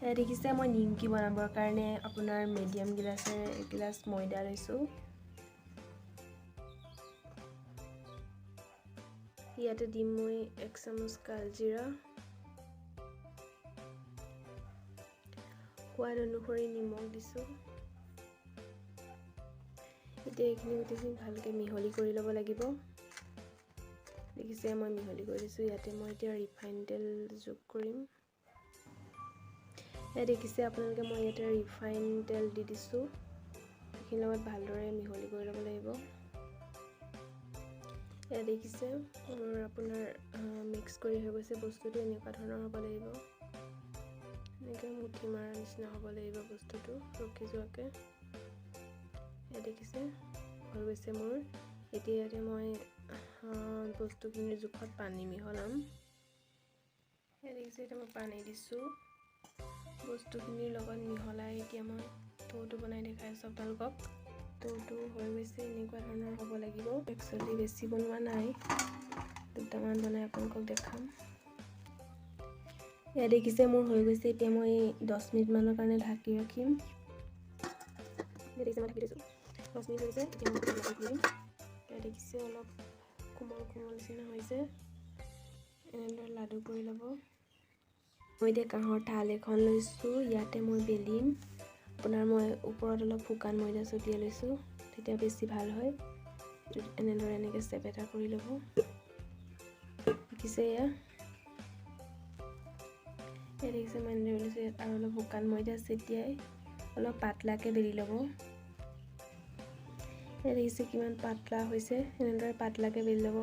এয়া দেখিছে মই নিমকি বনাবৰ কাৰণে আপোনাৰ মিডিয়াম গিলাচেৰে এগিলাচ ময়দা লৈছোঁ। ইয়াতে দিম মই 1 চামুচ কালজিৰা, সোৱাদ অনুসৰি নিমখ দিছোঁ। এতিয়া এইখিনি গোটেইখিনি ভালকৈ মিহলি কৰি ল'ব লাগিব। দেখিছে মই মিহলি কৰি দিছোঁ। ইয়াতে মই এতিয়া ৰিফাইন তেল যোগ কৰিম। এয়া দেখিছে আপোনালোকে মই ইয়াতে ৰিফাইন তেল দি দিছোঁ। এইখিনিৰ লগত ভালদৰে মিহলি কৰি ল'ব লাগিব। এয়া দেখিছে মোৰ আপোনাৰ মিক্স কৰি হৈ গৈছে বস্তুটো। এনেকুৱা ধৰণৰ হ'ব লাগিব, এনেকৈ মুঠি মৰাৰ নিচিনা হ'ব লাগিব বস্তুটো, ৰখি যোৱাকৈ। এয়া দেখিছে হৈ গৈছে মোৰ। এতিয়া ইয়াতে মই বস্তুখিনিৰ জোখত পানী মিহলাম। এয়া দেখিছে এতিয়া মই পানী দিছোঁ বস্তুখিনিৰ লগত মিহলাই। এতিয়া মই টৌটো বনাই দেখাই আছোঁ আপোনালোকক। টৌটো হৈ গৈছে, এনেকুৱা ধৰণৰ হ'ব লাগিব। একচুৱেলি বেছি বনোৱা নাই, দুটামান বনাই আপোনালোকক দেখাম। এয়া দেখিছে মোৰ হৈ গৈছে। এতিয়া মই 10 মিনিটমানৰ কাৰণে ঢাকি ৰাখিম। দেখিছে মই ঢাকি দিছোঁ, 10 মিনিট হৈছে। এতিয়া মই দিম। এয়া দেখিছে অলপ কোমল কোমল নিচিনা হৈছে। এনেদৰে লাডু কৰি ল'ব। মই এতিয়া কাঁহৰ থাল এখন লৈছোঁ, ইয়াতে মই বেলিম। আপোনাৰ মই ওপৰত অলপ শুকান ময়দা ছটিয়াই লৈছোঁ, তেতিয়া বেছি ভাল হয়। এনেদৰে এনেকৈ চেপেটা কৰি ল'ব। দেখিছে এয়া দেখিছে মই এনেদৰে লৈছোঁ। ইয়াত আৰু অলপ শুকান ময়দা ছটিয়াই অলপ পাতলাকৈ বেলি ল'ব। এয়া দেখিছে কিমান পাতলা হৈছে, এনেদৰে পাতলাকৈ বেলি ল'ব।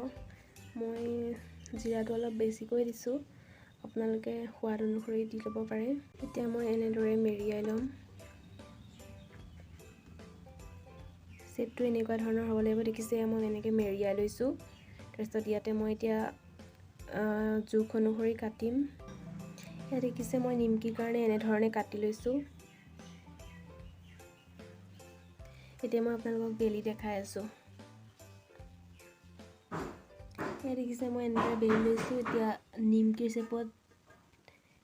মই জিৰাটো অলপ বেছিকৈ দিছোঁ, আপোনালোকে সোৱাদ অনুসৰি দি ল'ব পাৰে। এতিয়া মই এনেদৰে মেৰিয়াই ল'ম। শ্বেপটো এনেকুৱা ধৰণৰ হ'ব লাগিব। দেখিছে মই এনেকৈ মেৰিয়াই লৈছোঁ। তাৰপিছত ইয়াতে মই এতিয়া জোখ অনুসৰি কাটিম। ইয়াত দেখিছে মই নিমকিৰ কাৰণে এনেধৰণে কাটি লৈছোঁ। এতিয়া মই আপোনালোকক বেলি দেখাই আছোঁ। ইয়াত দেখিছে মই এনেদৰে বেলি লৈছোঁ। এতিয়া নিমকিৰ শ্বেপত,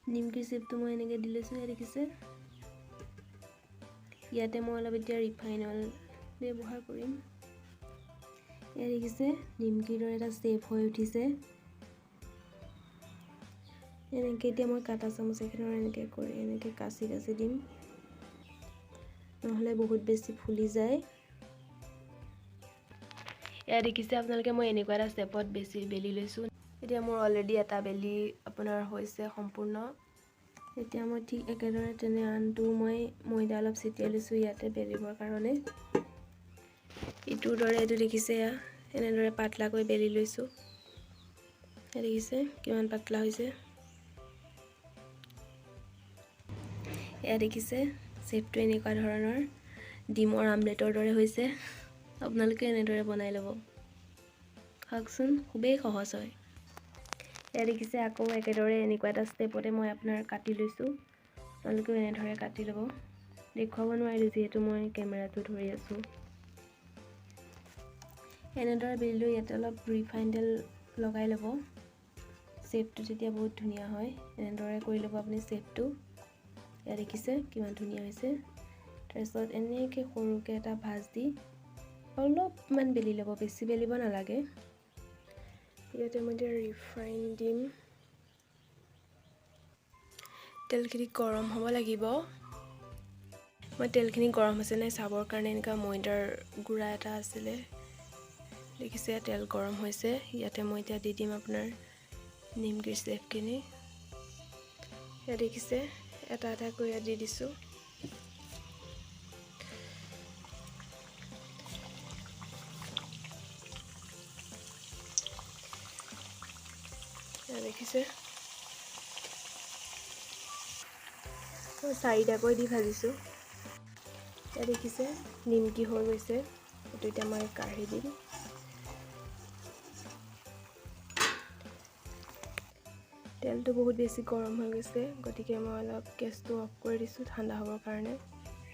নিমকিৰ শ্বেপটো মই এনেকৈ দি লৈছোঁ। ইয়াত দেখিছে ইয়াতে মই অলপ এতিয়া ৰিফাইন অইল ব্যৱহাৰ কৰিম। ইয়াত দেখিছে নিমকিৰ দৰে এটা শ্বেপ হৈ উঠিছে। এনেকৈ এতিয়া মই কাটা চামুচ এখনৰ এনেকৈ কৰি এনেকৈ কাচি কাচি দিম, নহ'লে বহুত বেছি ফুলি যায়। এয়া দেখিছে আপোনালোকে মই এনেকুৱা এটা শ্বেপত বেছি বেলি লৈছোঁ। এতিয়া মোৰ অলৰেডি এটা বেলি আপোনাৰ হৈছে সম্পূৰ্ণ। এতিয়া মই ঠিক একেদৰে তেনে আনটো মই ময়দা অলপ ছিটিয়াই লৈছোঁ ইয়াতে বেলিবৰ কাৰণে। ইটোৰ দৰে এইটো দেখিছে এয়া এনেদৰে পাতলাকৈ বেলি লৈছোঁ। এয়া দেখিছে কিমান পাতলা হৈছে। এয়া দেখিছে শ্বেপটো এনেকুৱা ধৰণৰ ডিমৰ আমলেটৰ দৰে হৈছে। আপোনালোকে এনেদৰে বনাই ল'ব, খাওকচোন, খুবেই সহজ হয়। এয়া দেখিছে আকৌ একেদৰে এনেকুৱা এটা ষ্টেপতে মই আপোনাৰ কাটি লৈছোঁ। আপোনালোকেও এনেদৰে কাটি ল'ব। দেখুৱাব নোৱাৰিলোঁ যিহেতু মই কেমেৰাটো ধৰি আছোঁ। এনেদৰে বেলি লৈ ইয়াতে অলপ ৰিফাইন তেল লগাই ল'ব। শ্বেপটো তেতিয়া বহুত ধুনীয়া হয়। এনেদৰে কৰি ল'ব আপুনি শ্বেপটো। এয়া দেখিছে কিমান ধুনীয়া হৈছে। তাৰপিছত এনেকৈ সৰুকৈ এটা ভাঁজ দি অলপমান বেলি ল'ব, বেছি বেলিব নালাগে। ইয়াতে মই এতিয়া ৰিফাইন দিম। তেলখিনি গৰম হ'ব লাগিব। মই তেলখিনি গৰম হৈছে নাই চাবৰ কাৰণে এনেকুৱা ময়দাৰ গুড়া এটা আছিলে, দেখিছে তেল গৰম হৈছে। ইয়াতে মই এতিয়া দি দিম আপোনাৰ নিমকিৰ শ্লেভখিনি। ইয়াত দেখিছে এটা এটাকৈ ইয়াত দি দিছোঁ। দেখিছে মই 4টাকৈ দি ভাজিছোঁ। ইয়াত দেখিছে নিমকি হৈ গৈছে। এইটো এতিয়া মই কাঢ়ি দিম। তেলটো বহুত বেছি গৰম হৈ গৈছে, গতিকে মই অলপ গেছটো অফ কৰি দিছোঁ ঠাণ্ডা হ'বৰ কাৰণে।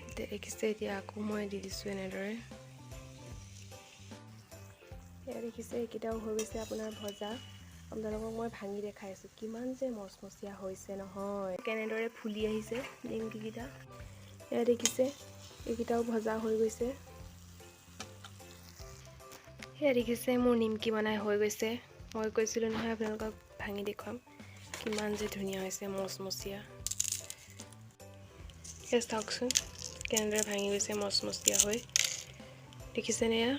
এতিয়া দেখিছে এতিয়া আকৌ মই দি দিছোঁ এনেদৰে। এয়া দেখিছে এইকেইটাও হৈ গৈছে আপোনাৰ ভজা। আপোনালোকক মই ভাঙি দেখাই আছোঁ, কিমান যে মচমচীয়া হৈছে নহয়, কেনেদৰে ফুলি আহিছে নিমকিকেইটা। এয়া দেখিছে, এইকেইটাও ভজা হৈ গৈছে। সেয়া দেখিছে, মোৰ নিমকি বনাই হৈ গৈছে। মই কৈছিলোঁ নহয় আপোনালোকক ভাঙি দেখুৱাম, কিমান যে ধুনীয়া হৈছে, মচমচীয়া। এয়া চাওকচোন, কেনেদৰে ভাঙি গৈছে মচমচীয়া হৈ, দেখিছেনে? এয়া